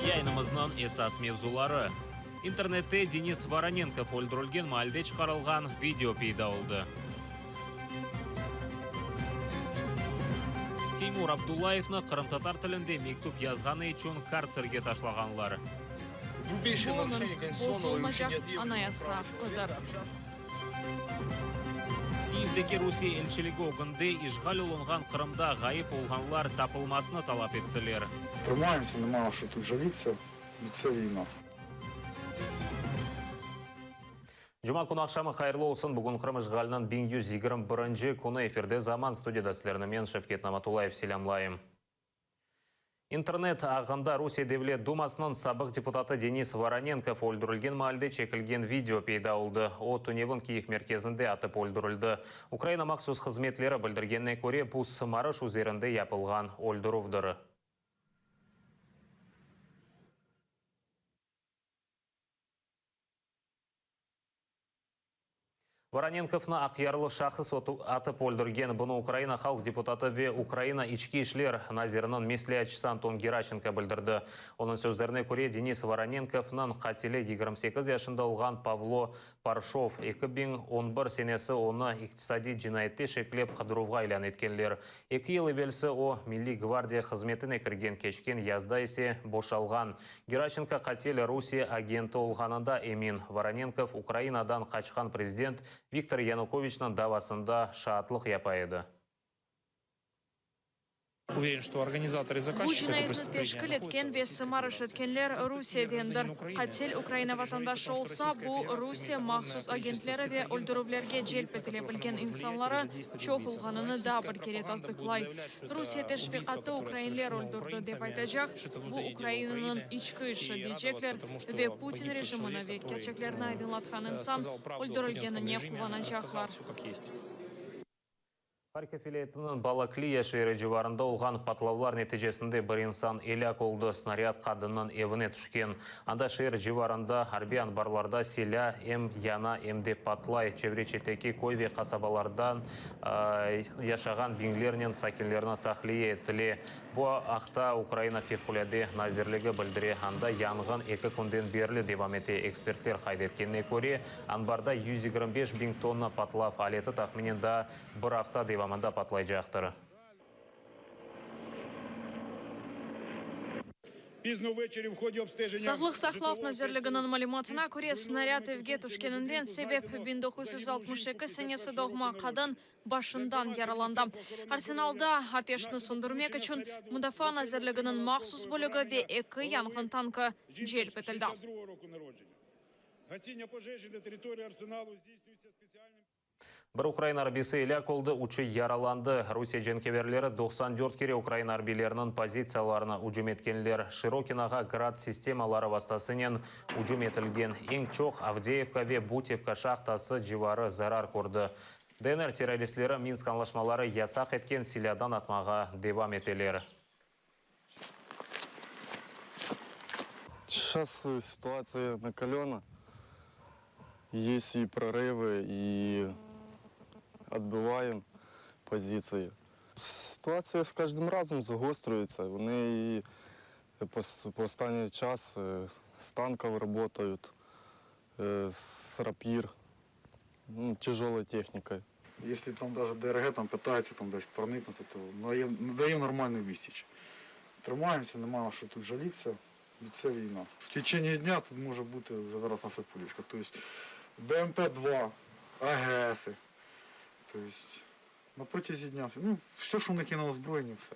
Yayınımıznıñ esas mevzuları, İnternette Denis Voronenkov öldürilgen maalde çıqarılğan video peyda oldı. Teymur Abdullayevni qırımtatar tilinde mektüp yazğanı içün kartserge taşlağanlar. Bu onıñ bozulmaycaq anayasa aqqıdır. Kiyevdeki Rusiye elçiligi ögünde işğal olunğan Qırımda ğayıp olğanlar tapılmasını talap ettiler. Tırmayımsa, nima şu tut jalitsâ, bitse viyna. Cuma künü aqşamı hayırlı olsun! Bugün Qırım işğaliniñ 1121-nci künü efirde Zaman studiyada sizlerni men, Şevket Namatullayev, selâmlayım. İnternet ağında Rusiye Devlet Dumasınıñ sabıq deputatı Denis Voronenkov öldürilgen maalde çekilgen video peyda oldı. O, tünevin Kiyev merkezinde atıp öldürildi. Ukraina mahsus hızmetleri bildirgenine köre, bu sımarış üzerinde yapılğan öldürüvdir. Voronenkovnı aqyarlı şahıs atıp öldürgen. Bunı Ukraina halq deputatı ve Ukraina İçki işler naziriniñ mesleatçısı Anton Geraşenko bildirdi. Onıñ sözlerine köre, Denis Voronenkovnıñ qatili 28 yaşında olğan Pavlo Parşov. 2011 senesi onı iqtisadiy cinayette şeklep qıdıruvğa ilân etkenler. Eki yıl evelsi o, Milliy gvardiya hızmetine kirgen, keçken yazda ise boşalğan. Geraşenko qatil Rusiye agenti olğanında emin. Voronenkov Ukrainadan qaçqan prezident Viktor Yanukoviçniñ davasında şaatlıq yapa edi. Bu cinayetni teşkil etken ve sımarış etkenler Rusiyedendir. Qatil Ukraina vatandaşı olsa, bu, Rusiye mahsus agentleri ve öldürüvlerge celp etile bilgen insanları çoq olğanını daa bir kere tasdıqlay. Rusiye teşviqatı ukrainler öldürdi, dep aytacaq, bu Ukrainanıñ içki işi, deycekler ve Putin rejimini ve kerçeklerni aydınlatqan insan öldürilgenine quvanacaqlar. Harkiv vilâyetiniñ Balakliya şeeri civarında olğan patlavlar neticesinde bir insan elâk oldı, snarâd qadınnıñ evine tüşken. Anda şeer civarında arbiy anbarlarda silâ em yana, em de patlay. Çevre-çetteki köy ve qasabalardan yaşağan biñlernen sakinlerni tahliye etile. Bu aqta Ukraina Fevqulâde nazirligi bildire. Anda yanğın eki künden berli devam ete. Ekspertler qayd etkenine köre, anbarda 125 biñ tonna patlav aleti tahminen daa bir afta devamında patlaycaqtır. Sağlıq saqlav nazirliginiñ malümatına köre, snarâd evge tüşkeninden sebep 1962 senesi doğma qadın başından yaralandı. Arsenalda ateşni söndürmek içün Mudafaa nazirliginiñ mahsus bölügi ve eki yanğın tankı celp etildi. Bir ukrain arbiysi elâk oldı, üçü yaralandı. Rusiye cenkeverleri 94 kere ukrain arbiyleriniñ pozitsiyalarına ücüm etkenler. Şirokinağa Grad sistemaları vastasınen ücüm etilgen. Eñ çoq Avdeyevka ve Butevka şahtası civarı zarar kördi. DNR terroristleri Minsk añlaşmaları yasaq etken silâdan atmağa devam eteler. Сейчас ситуация накалена. Есть и прорывы, и отбиваем позиции. Ситуація з кожним разом загострюється. Вони і по, по останній час з танків працюють, з рапір, ну, тяжелой технікою. Якщо там навіть ДРГ там питаються там десь проникнути, то даємо нормальну відсіч. Тримаємося, нема на що тут жалітися, це війна. В течение дня тут може бути вже зараз нас пулечка. Тобто БМП-2, АГС. Тобто на протязі дня, ну, все, що в них є на озброєнні, все.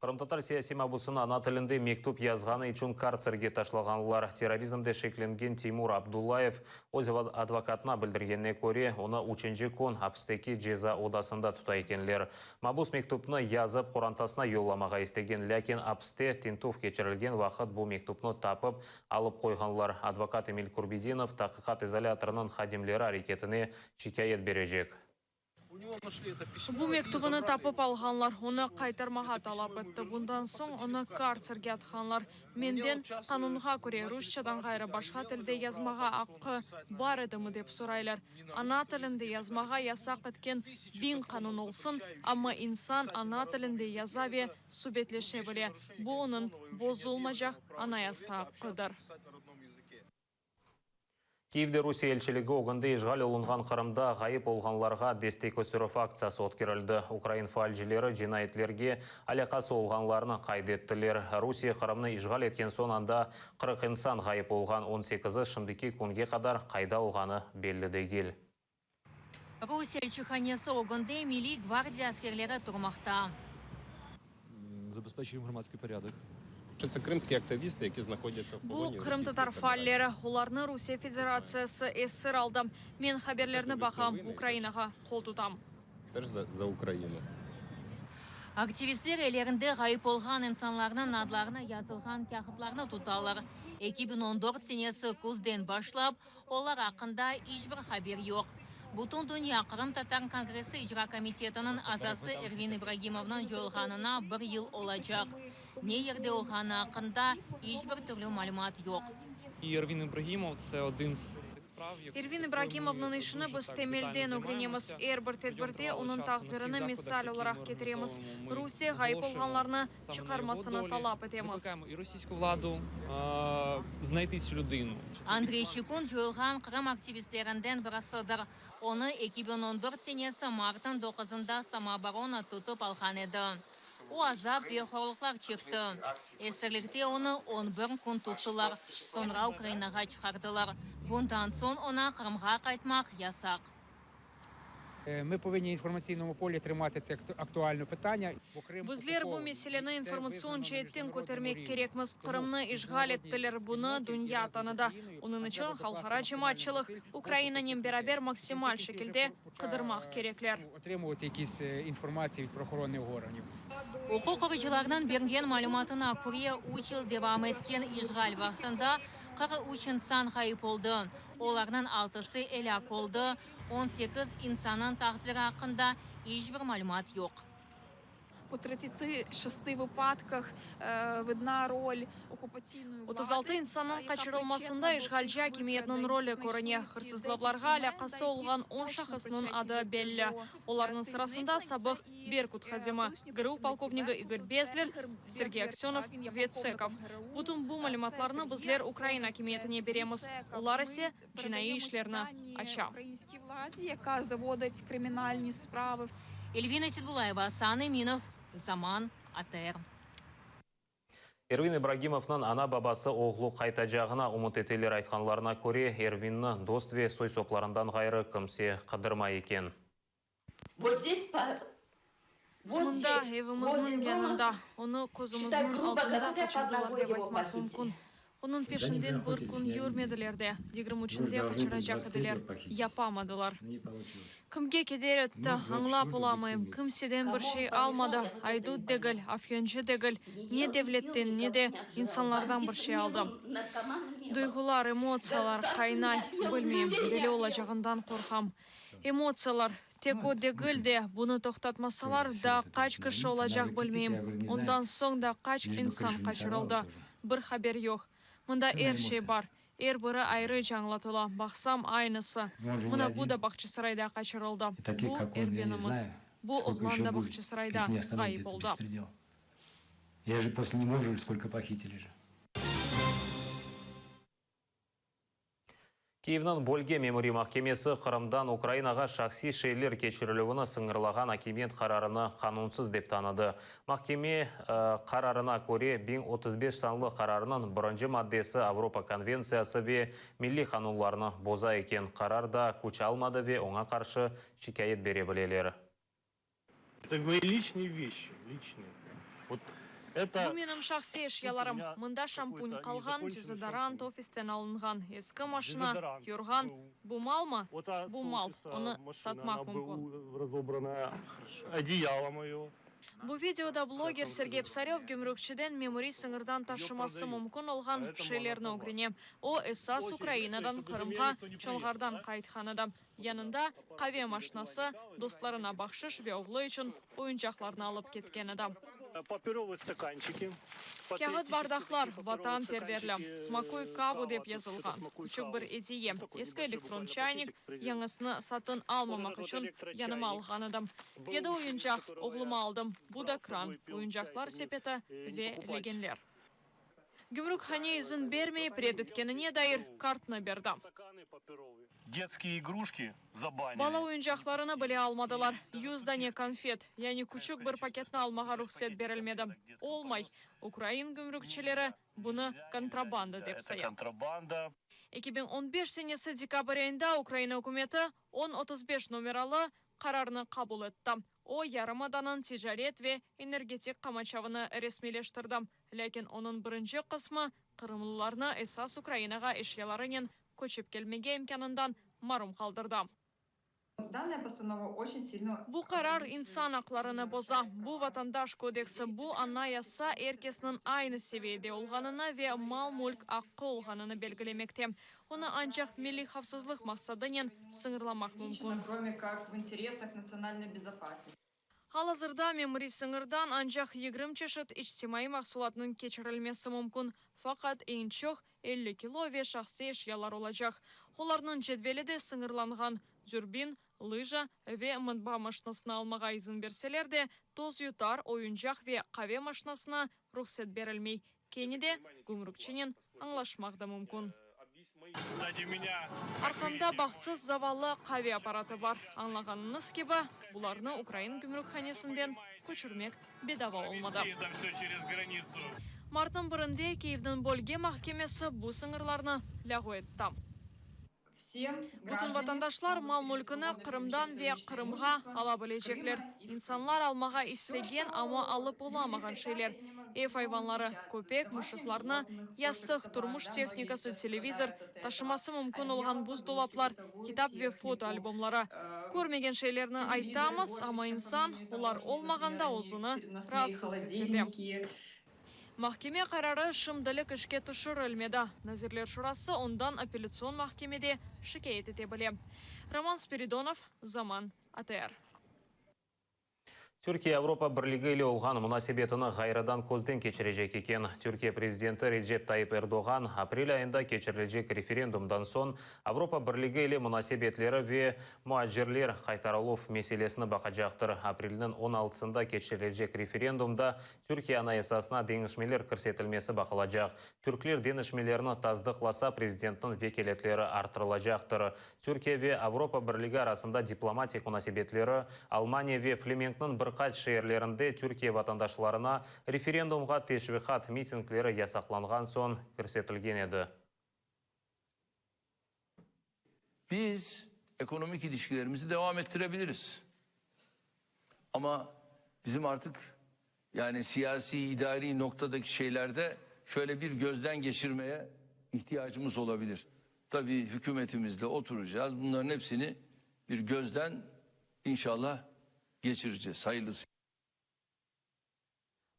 Qırımtatar siyasiy mabusını ana tilinde mektüp yazğanı içün kartserge taşlağanlar. Terrorizmde şeklengen Teymur Abdullayev öz advokatına bildirgenine köre, onı üçünci kün apisteki ceza odasında tuta ekenler. Mabus mektüpni yazıp qorantasına yollamağa istegen, lâkin apiste tintüv keçirilgen vaqıt bu mektüpni tapıp alıp qoyğanlar. Advokat Emil Kurbedinov taqiqat izolâtorınıñ hadimleri areketine şikâyet berecek. Bu mektübini tapıp alğanlar, onı qaytarmağa talap etti. Bundan soñ onı kartserge atqanlar. Menden, qanunğa köre, rusçadan ğayrı başqa tilde yazmağa aqqı bar edimi dep soraylar. Ana tilinde yazmağa yasaq etken biñ qanun olsun, amma insan ana tilinde yaza ve subetleşe bile, bu onıñ bozulmacaq anayasa aqqıdır. Kiyevde Rusiye elçiligi ögünde işğal olunğan Qırımda ğayıp olğanlarğa destek kösterüv aktsiyası ötkerildi. Ukrain faalcileri cinayetlerge alâqası olğanlarnı qayd ettiler. Rusiye Qırımnı işğal etken soñ anda 40 insan ğayıp olğan, on sekizi şimdiki künge qadar qayda olğanı belli degil. Rusiye elçihanesi ögünde Milliy gvardiya askerleri turmaqta. Bu, qırımtatar faalleri, olarnı Rusiye Federatsiyası esir aldı. Men haberlerni baqam, Ukrainağa qoltutam. Aktivistler ellerinde ğayıp olğan insanlarnıñ adlarını yazılğan kâğıtlarnı tutalar. 2014 senesi küzden başlap, olar aqqında iç bir haber yoq. Bütündünya qırımtatar kongressi icra komitetiniñ azası Ervin İbragimovnıñ coyulğanına bir yıl olacaq. Ne yerde olğanı aqqında iç bir türlü malümat yoq. Ervin İbragimov це один з Ervin İbragimovnıñ işini biz temelden ögrenemiz. Er bir tedbirde onıñ taqdirini misal olaraq ketiremiz. Rusiye ğayıp olğanlarnı çıqarmasını talap etemiz. Andrey Şçekun coyulğan Qırım aktivistlerinden birisidir. Onı 2014 senesi martnıñ doquzında samooborona tutıp alğan edi. O azap ve horluqlar çekti. Esirlikte onı on bir kün tuttılar, soñra Ukrainağa çıqardılar. Bundan soñ oña Qırımğa qaytmaq yasaq. Ми повинні в інформаційному полі тримати це актуальне питання. Bizler bu meseleni informatsion ceetten kötermek kerekmiz. Qırımnı işğal ettiler, bunı dünya tanıdı. Onıñ içün halqara cemaatçılıq Ukrainanen beraber maksimal şekilde qıdırmaq kerekler. Отримувати якісь інформації від правоохоронних органів. Uquq qoruyıcılarnıñ bergen malümatına köre, üç yıl devam etken işğal vaqtında 43 insan ğayıp oldı. Olarnıñ altısı elâk oldı, 18 insannıñ taqdiri aqqında iç bir malümat yoq. По 36 випадках видна роль окупаційної 36 insannıñ qaçırılmasında işğalci akimiyetniñ rolü körüne. Hırsızlavlarğa alâqası olğan on şahısnıñ adı belli. Olarnıñ sırasında sabıq Berkut hadimi, GRU polkovnigi İgor Bezler, Sergey Aksönov ve Tsekov. Bütün bu malümatlarnı bizler Ukraina akimiyetine beremiz, olar ise cinaiy işlerni aça. Українській владі, яка заводить кримінальні справи. Elvina Seydbullayeva, Asan Eminov, Zaman, ATR. Ervin İbragimovnıñ ana-babası oğlu qaytacağına ümüt eteler. Aytqanlarına köre, Ervinni dost ve soy-soplarından ğayrı kimse qıdırmay eken. Вот здесь Павел. Вот Mında, здесь, evimizniñ возле дома, yanında, onı közümizniñ грубо aldında говоря, под qaçırdılar ногой dep его aytmaq похитили. mümkün. Onıñ peşinden bir kün yürmediler de, 23-nde qaçıracaq ediler, yapamadılar. Kimge keder etti, añlap olamayım. Kimseden bir şey almadı, aydut degil, afyoncı degil, ne devletten, ne de insanlardan bir şey aldı. Duyğular, emotsiyalar qaynay, bilmeyim, deli olacağından qorqam. Emotsiyalar, tek o degil de, bunı toqtatmasalar, daa qaç kişi olacaq bilmeyim. Ondan soñ da qaç insan qaçırıldı, bir haber yoq. Mında er şey bar, er biri ayrıca añlatıla, baqsam, aynısı. Mına bu da Bağçasarayda qaçırıldı. Bu Ervinimiz. Bu oğlan da Bağçasarayda ğayıp oldı. Я же после него же сколько похитили же. Kiyevniñ bölge memuriy mahkemesi Qırımdan Ukrainağa şahsiy şeyler keçirilüvini sıñırlağan akimiyet qararını qanunsız dep tanıdı. Mahkeme qararına köre, 1035 sanlı qararnıñ birinci maddesi Avropa konventsiyası ve milliy qanunlarnı boza eken. Qarar daa küç almadı ve oña qarşı şikâyet bere bileler. Это мои личные вещи, личные. Вот это Bu menim şahsiy eşyalarım. Mında şampun qalğan, dezodorant ofisten alınğan, eski maşina, yorğan. Bu malmı? Bu mal. Onı satmaq mümkün. Разобранное одеяло мое. Bu videoda bloger Sergey Psaröv gümrükçiden memuriy sıñırdan taşıması mümkün olğan şeylerni ögrene. O, esas Ukrainadan Qırımğa Çonğardan qaytqan edi. Yanında qave maşinası, dostlarına bahşış ve oğlu içün oyuncaqlarnı alıp ketken edi. Kâğıt bardaqlar, vatanperverli, Smakuy kavu dep yazılğan, küçük bir ediye, eski elektron çaynik, yañısını satın almamaq içün yanıma alğan edim. Yedi oyuncaq oğluma aldım, bu da kran, oyuncaqlar sepeti ve legenler. Gümrükhane izin bermeyip red etkenine dair kartnı berdi. Bala oyuncaqlarını bile almadılar. 100 dane konfet, yani küçük bir paketni almağa ruhset berilmedi. Olmay. Ukrain gümrükçileri bunı kontrabanda dep saya. 2015 senesi dekabr ayında Ukraina ükümeti on 35 nomeralı qararnı qabul etti. O, yarımadanıñ ticaret ve energetik qamaçavını resmiyleştirdi. Lâkin onıñ birinci qısmı qırımlılarnı esas Ukrainağa eşyalarınen köçip kelmege imkânından marum qaldırdı. Bu qarar insan aqlarını boza. Bu Vatandaş kodeksi, bu Anayasa er kesniñ aynı seviyede olğanını ve mal-mülk aqqı olğanını belgilemekte. Onı ancaq milliy havfsızlıq maqsadınen sıñırlamaq mümkün. Al-azırda memuriy sıñırdan ancaq 20 çeşit içtimaiy mahsulatnıñ keçirilmesi mümkün, faqat eñ çoq 50 kilo ve şahsiy eşyalar olacaq. Olarnıñ cedveli de sıñırlanğan, dürbin, lıja ve mıtbaa maşinasını almağa izin berseler de, tozyutar, oyuncaq ve qave maşinasına ruhset berilmey. Kene de gümrükçinen añlaşmaq da mümkün. Arqamda bahtsız zavallı qave apparatı bar. Añlağanıñız kibi, bularnı ukrain gümrükhanesinden köçürmek bedava olmadı. Martnıñ birinde Kyivniñ bölge mahkemesi bu sıñırlarnı lâğu etti. Bütün vatandaşlar mal-mülkini Qırımdan ve Qırımğa ala bilecekler. İnsanlar almağa istegen, amma alıp olamağan şeyler, ev ayvanları, köpek, mışıqlarnı, yastıq, turmuş tehnikası, televizor, taşıması mümkün olğan buzdolaplar, kitap ve foto albomları. Körmegen şeylerni aytamız, amma insan olar olmağanda özüni raatsız is ete. Mahkeme qararı şimdilik işke tüşürilmedi. Nazirler Şurası ondan Apellâtsion mahkemede şikâyet ete bile. Roman Spiridonov, Zaman, ATR. Türkiye Avropa Birligi ile olğan munasebetini ğayrıdan közden keçirecek eken. Türkiye prezidenti Recep Tayyip Erdoğan aprel ayında keçirilecek referendumdan soñ Avropa Birligi ile munasebetleri ve muacirler qaytarıluv meselesini baqacaqtır. Aprelniñ on altısında keçirilecek referendumda Türkiye Anayasasına deñişmeler kirsetilmesi baqılacaq. Türkler deñişmelerni tasdıqlasa, prezidentniñ vekâletleri arttırılacaqtır. Türkiye ve Avropa Birligi arasında diplomatik munasebetleri Almaniya ve Flemenkniñ bir qaç şeerlerinde Türkiye vatandaşlarına referendumğa teşviqat mitingleri yasaqlanğan soñ kirsetilgen edi. Biz ekonomik ilişkilerimizi devam ettirebiliriz. Ama bizim artık yani siyasi, idari noktadaki şeylerde şöyle bir gözden geçirmeye ihtiyacımız olabilir. Tabii hükümetimizle oturacağız. Bunların hepsini bir gözden inşallah geçireceğiz. Hayırlısı.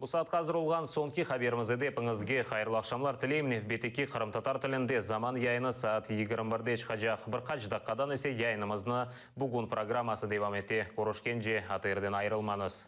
Bu saatqa azır olğan soñki haberimiz edi. Epiñizge hayırlı aqşamlar tileyim. Nevbetteki qırımtatar tilinde Zaman yayını saat 21de çıqacaq. Bir qaç daqqadan ise yayınımıznı Bugün programması devam ete. Körüşkence, ATRden ayırılmañız.